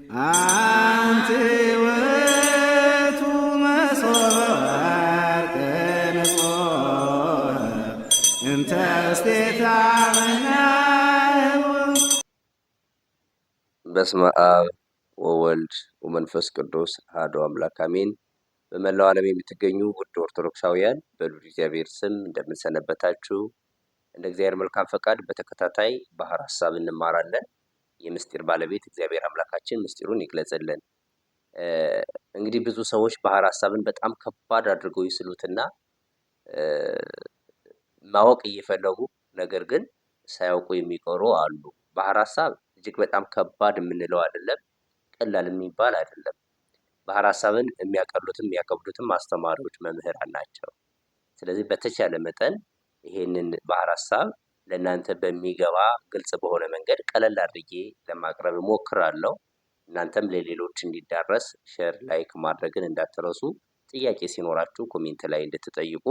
አንቲ ውእቱ መሶበ ወርቅ ንጹሕ እንተ ውስቴታ መናህቡ። በስመ አብ ወወልድ ወመንፈስ ቅዱስ አሐዱ አምላክ አሜን። በመላው ዓለም የምትገኙ ውድ ኦርቶዶክሳውያን በልዑል እግዚአብሔር ስም እንደምንሰነበታችሁ፣ እንደ እግዚአብሔር መልካም ፈቃድ በተከታታይ ባህር ሐሳብ እንማራለን። የምስጢር ባለቤት እግዚአብሔር አምላካችን ምስጢሩን ይግለጽልን። እንግዲህ ብዙ ሰዎች ባህር ሐሳብን በጣም ከባድ አድርገው ይስሉትና ማወቅ እየፈለጉ ነገር ግን ሳያውቁ የሚቀሩ አሉ። ባህር ሐሳብ እጅግ በጣም ከባድ የምንለው አይደለም፣ ቀላል የሚባል አይደለም። ባህር ሐሳብን የሚያቀሉትም የሚያከብዱትም አስተማሪዎች መምህራን ናቸው። ስለዚህ በተቻለ መጠን ይሄንን ባህር ሐሳብ ለእናንተ በሚገባ ግልጽ በሆነ መንገድ ቀለል አድርጌ ለማቅረብ እሞክራለሁ። እናንተም ለሌሎች እንዲዳረስ share፣ like ማድረግን እንዳትረሱ። ጥያቄ ሲኖራችሁ comment ላይ እንድትጠይቁ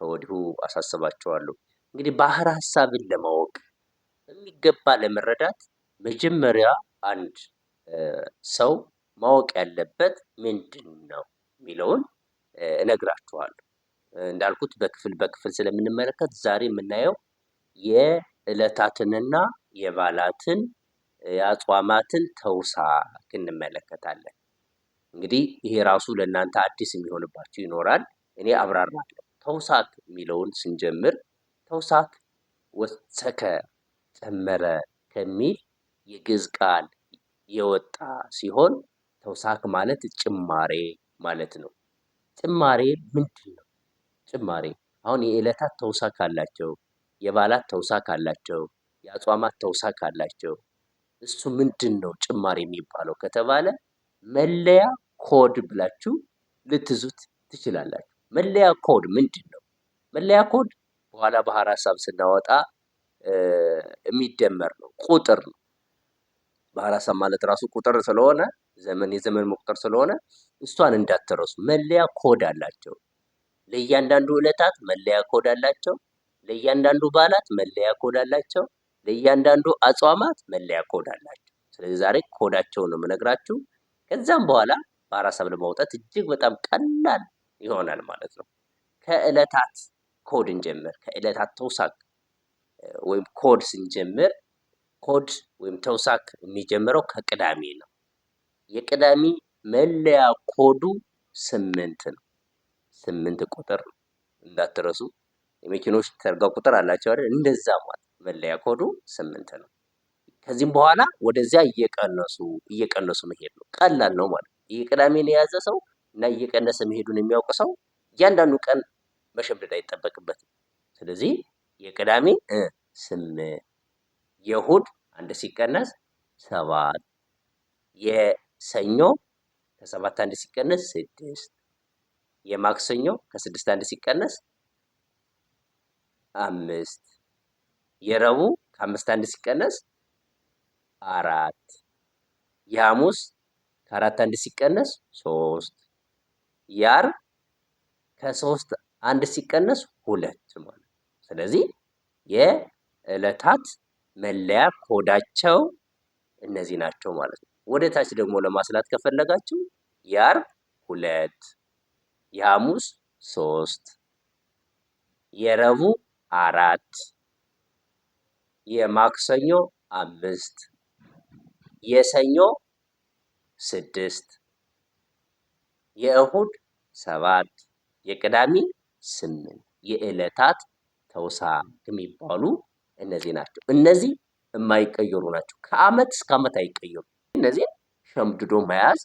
ከወዲሁ አሳስባችኋለሁ። እንግዲህ ባህር ሐሳብን ለማወቅ በሚገባ ለመረዳት መጀመሪያ አንድ ሰው ማወቅ ያለበት ምንድን ነው የሚለውን እነግራችኋለሁ። እንዳልኩት በክፍል በክፍል ስለምንመለከት ዛሬ የምናየው የዕለታትንና የበዓላትን የአጽዋማትን ተውሳክ እንመለከታለን። እንግዲህ ይሄ ራሱ ለእናንተ አዲስ የሚሆንባችሁ ይኖራል። እኔ አብራራለሁ። ተውሳክ የሚለውን ስንጀምር ተውሳክ ወሰከ፣ ጨመረ ከሚል የግዕዝ ቃል የወጣ ሲሆን ተውሳክ ማለት ጭማሬ ማለት ነው። ጭማሬ ምንድን ነው? ጭማሬ አሁን የዕለታት ተውሳክ አላቸው፣ የበዓላት ተውሳክ አላቸው፣ የአጽዋማት ተውሳክ አላቸው። እሱ ምንድን ነው ጭማሬ የሚባለው ከተባለ መለያ ኮድ ብላችሁ ልትዙት ትችላላችሁ። መለያ ኮድ ምንድን ነው? መለያ ኮድ በኋላ ባህር ሐሳብ ስናወጣ የሚደመር ነው፣ ቁጥር ነው። ባህር ሐሳብ ማለት ራሱ ቁጥር ስለሆነ ዘመን የዘመን መቁጠር ስለሆነ እሷን እንዳትረሱ። መለያ ኮድ አላቸው። ለእያንዳንዱ ዕለታት መለያ ኮድ አላቸው። ለእያንዳንዱ በዓላት መለያ ኮድ አላቸው። ለእያንዳንዱ አጽዋማት መለያ ኮድ አላቸው። ስለዚህ ዛሬ ኮዳቸውን ነው የምነግራችሁ። ከዛም በኋላ ባህር ሐሳብ ለማውጣት እጅግ በጣም ቀላል ይሆናል ማለት ነው። ከዕለታት ኮድ እንጀምር። ከዕለታት ተውሳክ ወይም ኮድ ስንጀምር ኮድ ወይም ተውሳክ የሚጀምረው ከቅዳሜ ነው። የቅዳሜ መለያ ኮዱ 8 ነው። 8 ቁጥር ነው እንዳትረሱ። የመኪኖች ታርጋ ቁጥር አላቸው አይደል? እንደዛ ማለት መለያ ኮዱ 8 ነው። ከዚህም በኋላ ወደዚያ እየቀነሱ እየቀነሱ መሄድ ነው። ቀላል ነው ማለት ነው። የቅዳሜን የያዘ ሰው እና እየቀነሰ መሄዱን የሚያውቅ ሰው እያንዳንዱ ቀን መሸምደድ አይጠበቅበትም። ስለዚህ የቅዳሜ 8፣ የእሁድ 1 ሲቀነስ 7፣ የሰኞ ከ7 1 ሲቀነስ 6፣ የማክሰኞ ከ6 1 ሲቀነስ 5፣ የረቡዕ ከ5 1 ሲቀነስ 4፣ የሐሙስ ከ4 1 ሲቀነስ 3፣ የዓርብ ከ3 1 ሲቀነስ 2 ማለት ነው። ስለዚህ የዕለታት መለያ ኮዳቸው እነዚህ ናቸው ማለት ነው። ወደ ታች ደግሞ ለማስላት ከፈለጋችሁ የዓርብ 2፣ የሐሙስ 3፣ የረቡዕ 4፣ የማክሰኞ 5፣ የሰኞ 6፣ የእሁድ 7፣ የቅዳሜ 8 የዕለታት ተውሳክ የሚባሉ እነዚህ ናቸው። እነዚህ የማይቀየሩ ናቸው። ከዓመት እስከ ዓመት አይቀየሩም። እነዚህን ሸምድዶ መያዝ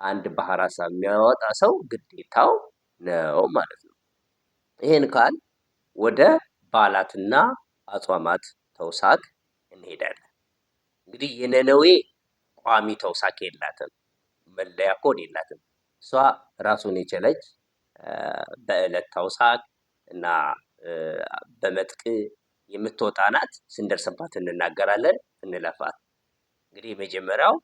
አንድ ባህር ሐሳብ የሚያወጣ ሰው ግዴታው ነው ማለት ነው። ይሄን ካል ወደ በዓላትና አጽዋማት ተውሳክ እንሄዳለን። እንግዲህ የነነዌ ቋሚ ተውሳክ የላትም፣ መለያ ኮድ የላትም። እሷ ራሱን የቻለች በዕለት ተውሳክ እና በመጥቅ የምትወጣ ናት። ስንደርስባት እንናገራለን፣ እንለፋት። እንግዲህ የመጀመሪያው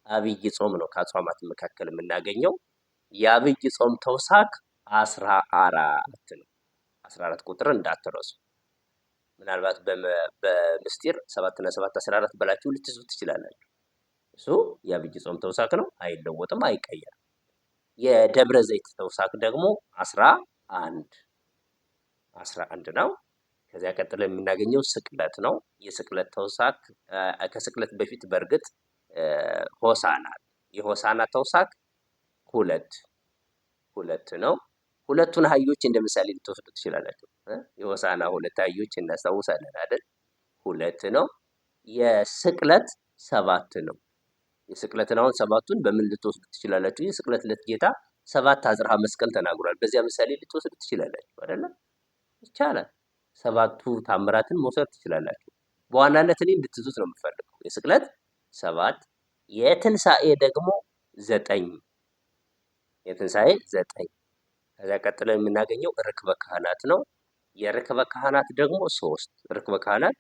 አብይ ጾም ነው። ከአጽዋማት መካከል የምናገኘው የአብይ ጾም ተውሳክ 14 ነው። 14 ቁጥር እንዳትረሱ። ምናልባት በምስጢር 7 እና 7 14 ብላችሁ ልትይዙ ትችላላችሁ። እሱ የአብይ ጾም ተውሳክ ነው፣ አይለወጥም፣ አይቀየርም። የደብረ ዘይት ተውሳክ ደግሞ 11፣ 11 ነው። ከዚያ ቀጥሎ የምናገኘው ስቅለት ነው። የስቅለት ተውሳክ ከስቅለት በፊት በእርግጥ ሆሳና፣ የሆሳና ተውሳክ 2፣ 2 ነው። ሁለቱን አህዮች እንደ ምሳሌ ልትወስዱ ትችላላችሁ። የሆሳና ሁለት አህዮች እናስታውሳለን አይደል? 2 ነው። የስቅለት 7 ነው። የስቅለትን አሁን ሰባቱን በምን ልትወስዱ ትችላላችሁ? የስቅለት ዕለት ጌታ 7 አጽርሐ መስቀል ተናግሯል። በዚያ ምሳሌ ልትወስዱ ትችላላችሁ አይደለ? ይቻላል። 7ቱ ታምራትን መውሰድ ትችላላችሁ። በዋናነት እኔ እንድትይዙት ነው የምፈልገው። የስቅለት 7፣ የትንሳኤ ደግሞ 9፣ የትንሳኤ 9። ከዚያ ቀጥለን የምናገኘው ርክበ ካህናት ነው። የርክበ ካህናት ደግሞ 3። ርክበ ካህናት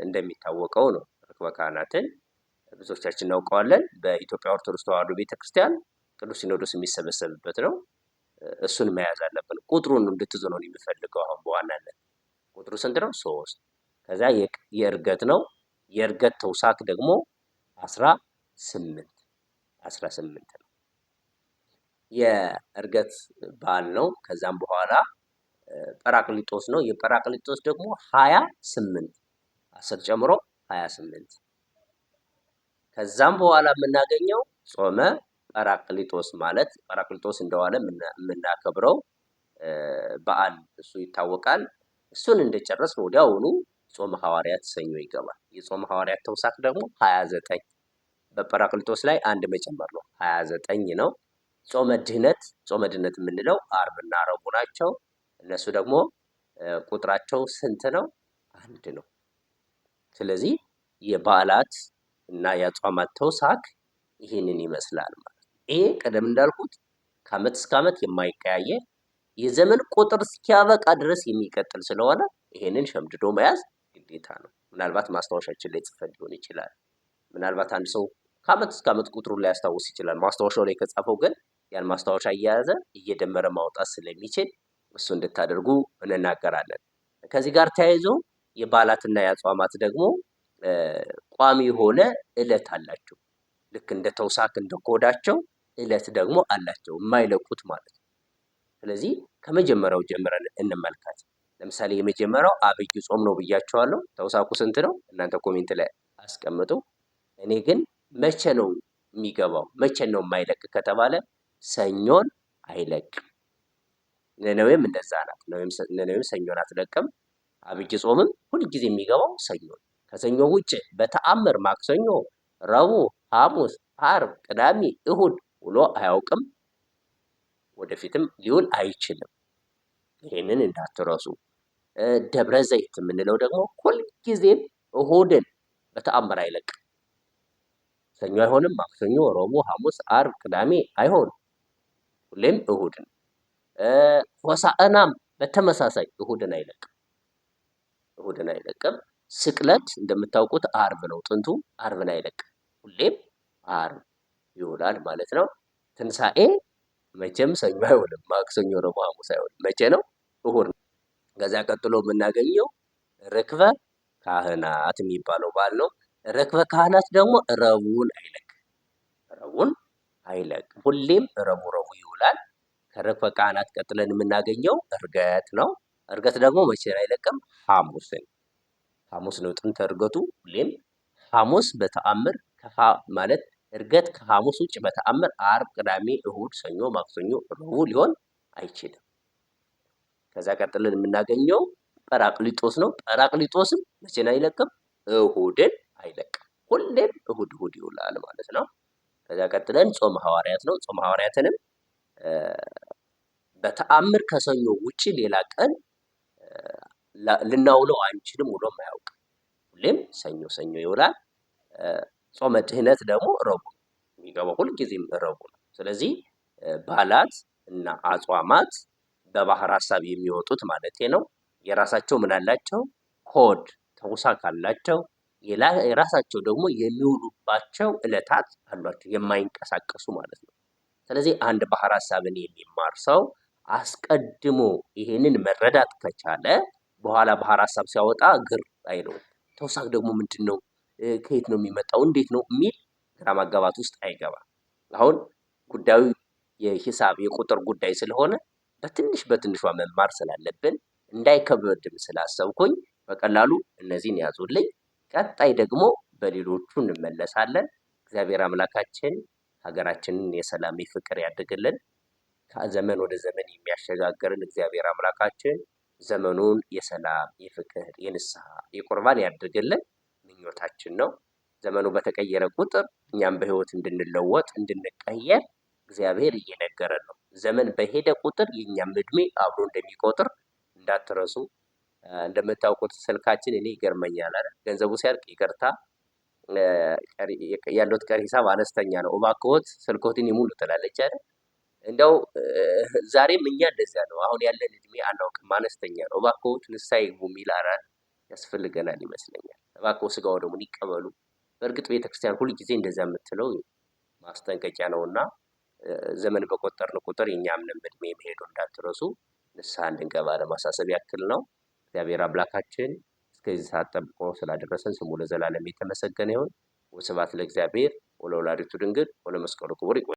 እንደሚታወቀው ነው። ርክበ ካህናትን ብዙዎቻችን እናውቀዋለን። በኢትዮጵያ ኦርቶዶክስ ተዋሕዶ ቤተክርስቲያን ቅዱስ ሲኖዶስ የሚሰበሰብበት ነው። እሱን መያዝ አለብን። ቁጥሩን እንድትይዙ ነው የሚፈልገው አሁን በዋናነት ቁጥሩ ስንት ነው? 3። ከዛ የእርገት ነው። የእርገት ተውሳክ ደግሞ 18፣ 18 ነው። የእርገት በዓል ነው። ከዛም በኋላ ጰራቅሊጦስ ነው። የጰራቅሊጦስ ደግሞ 28፣ 10 ጨምሮ 28። ከዛም በኋላ የምናገኘው ጾመ ጰራቅሊጦስ ማለት ጰራቅሊጦስ እንደዋለ የምናከብረው በዓል እሱ ይታወቃል። እሱን እንደጨረስን ወዲያውኑ ጾመ ሐዋርያት ሰኞ ይገባል። የጾመ ሐዋርያት ተውሳክ ደግሞ 29፣ በጰራቅሊጦስ ላይ አንድ መጨመር ነው፣ 29 ነው። ጾመ ድህነት፣ ጾመ ድህነት የምንለው ዓርብና ረቡዕ ናቸው። እነሱ ደግሞ ቁጥራቸው ስንት ነው? 1 ነው። ስለዚህ የበዓላት እና የአጽዋማት ተውሳክ ይህንን ይመስላል ማለት ነው። ይሄ ቀደም እንዳልኩት ከዓመት እስከ ዓመት የማይቀያየር የዘመን ቁጥር እስኪያበቃ ድረስ የሚቀጥል ስለሆነ ይሄንን ሸምድዶ መያዝ ግዴታ ነው። ምናልባት ማስታወሻችን ላይ ጽፈን ሊሆን ይችላል። ምናልባት አንድ ሰው ከዓመት እስከ ዓመት ቁጥሩን ላያስታውስ ይችላል። ማስታወሻው ላይ ከጻፈው ግን ያን ማስታወሻ እየያዘ እየደመረ ማውጣት ስለሚችል እሱ እንድታደርጉ እንናገራለን። ከዚህ ጋር ተያይዞ የበዓላትና የአጽዋማት ደግሞ ቋሚ የሆነ ዕለት አላቸው። ልክ እንደ ተውሳክ እንደ ኮዳቸው ዕለት ደግሞ አላቸው የማይለቁት ማለት ነው። ስለዚህ ከመጀመሪያው ጀምረን እንመልከት። ለምሳሌ የመጀመሪያው አብይ ጾም ነው ብያቸዋለሁ። ተውሳኩ ስንት ነው? እናንተ comment ላይ አስቀምጡ። እኔ ግን መቼ ነው የሚገባው መቼ ነው የማይለቅ ከተባለ ሰኞን አይለቅም። ነነዌም እንደዛ ናት። ነነዌም ሰኞን አትለቅም። አብይ ጾምም ሁልጊዜ የሚገባው ሰኞ ነው። ከሰኞ ውጭ በተአምር ማክሰኞ፣ ረቡዕ፣ ሐሙስ፣ ዓርብ፣ ቅዳሜ፣ እሁድ ውሎ አያውቅም። ወደፊትም ሊውል አይችልም። ይሄንን እንዳትረሱ። ደብረ ዘይት የምንለው ደግሞ ሁልጊዜም እሁድን በተአምር አይለቅም። ሰኞ አይሆንም፣ ማክሰኞ፣ ረቡዕ፣ ሐሙስ፣ ዓርብ፣ ቅዳሜ አይሆንም። ሁሌም እሁድ ነው። ሆሳዕናም በተመሳሳይ እሁድን አይለቅም። እሁድን አይለቅም። ስቅለት እንደምታውቁት ዓርብ ነው ጥንቱ፣ ዓርብን አይለቅም። ሁሌም ዓርብ ይውላል ማለት ነው። ትንሳኤ መቼም ሰኞ አይውልም፣ ማክሰኞ፣ ረቡዕ፣ ሐሙስ አይውልም። መቼ ነው? እሁድ ነው። ከዛ ቀጥሎ የምናገኘው ርክበ ካህናት የሚባለው በዓል ነው። ርክበ ካህናት ደግሞ ረቡዕን አይለቅም። ረቡዕን አይለቅም። ሁሌም ረቡዕ ረቡዕ ይውላል። ከርክበ ካህናት ቀጥለን የምናገኘው ዕርገት ነው። ዕርገት ደግሞ መቼ አይለቅም? ሐሙስን። ሐሙስ ነው ጥንተ ዕርገቱ። ሁሌም ሐሙስ በተአምር ማለት ዕርገት ከሐሙስ ውጭ በተአምር ዓርብ፣ ቅዳሜ፣ እሁድ፣ ሰኞ፣ ማክሰኞ፣ ረቡዕ ሊሆን አይችልም። ከዛ ቀጥለን የምናገኘው ጰራቅሊጦስ ነው። ጰራቅሊጦስም መቼን አይለቅም? እሁድን አይለቅም። ሁሌም እሁድ እሁድ ይውላል ማለት ነው። ከዛ ቀጥለን ጾመ ሐዋርያት ነው። ጾመ ሐዋርያትንም በተአምር ከሰኞ ውጪ ሌላ ቀን ልናውለው አንችልም፣ ውሎም አያውቅም። ሁሌም ሰኞ ሰኞ ይውላል። ጾመ ድህነት ደግሞ ረቡዕ የሚገባው ሁልጊዜም ረቡዕ ነው። ስለዚህ በዓላት እና አጽዋማት በባህር ሐሳብ የሚወጡት ማለት ነው። የራሳቸው ምን አላቸው? ኮድ ተውሳክ አላቸው። የራሳቸው ደግሞ የሚውሉባቸው ዕለታት አሏቸው፣ የማይንቀሳቀሱ ማለት ነው። ስለዚህ አንድ ባህር ሐሳብን የሚማር ሰው አስቀድሞ ይሄንን መረዳት ከቻለ በኋላ ባህር ሐሳብ ሲያወጣ ግር አይለውም። ተውሳክ ደግሞ ምንድነው? ከየት ነው የሚመጣው? እንዴት ነው የሚል ግራ ማጋባት ውስጥ አይገባም። አሁን ጉዳዩ የሂሳብ የቁጥር ጉዳይ ስለሆነ በትንሽ በትንሿ መማር ስላለብን እንዳይከብድም ስላሰብኩኝ በቀላሉ እነዚህን ያዙልኝ። ቀጣይ ደግሞ በሌሎቹ እንመለሳለን። እግዚአብሔር አምላካችን ሀገራችንን የሰላም የፍቅር ያድርግልን። ከዘመን ወደ ዘመን የሚያሸጋግርን እግዚአብሔር አምላካችን ዘመኑን የሰላም የፍቅር የንስሐ የቁርባን ያድርግልን ምኞታችን ነው። ዘመኑ በተቀየረ ቁጥር እኛም በህይወት እንድንለወጥ እንድንቀየር እግዚአብሔር እየነገረን ነው። ዘመን በሄደ ቁጥር የእኛም እድሜ አብሮ እንደሚቆጥር እንዳትረሱ። እንደምታውቁት ስልካችን እኔ ይገርመኛል አይደል? ገንዘቡ ሲያልቅ ይቅርታ ያለዎት ቀሪ ሂሳብ አነስተኛ ነው፣ እባክዎት ስልክዎትን ይሙሉ ትላለች አይደል? እንደው ዛሬም እኛ እንደዚያ ነው። አሁን ያለን እድሜ አናውቅም፣ አነስተኛ ነው። እባክዎት ንስሐ ይግቡ የሚል አራል ያስፈልገናል ይመስለኛል። እባክዎ ስጋ ወደሙን ይቀበሉ። በእርግጥ ቤተክርስቲያን ሁልጊዜ እንደዚያ የምትለው ማስጠንቀቂያ ነውና ዘመን በቆጠርን ቁጥር የእኛም እድሜ መሄዱ እንዳትረሱ ንስሐ እንድንገባ ለማሳሰብ ያክል ነው። እግዚአብሔር አምላካችን እስከዚህ ሰዓት ጠብቆ ስላደረሰን ስሙ ለዘላለም የተመሰገነ ይሁን። ወስብሐት ለእግዚአብሔር ወለወላዲቱ ድንግል ወለመስቀሉ ክቡር። ይቆያል።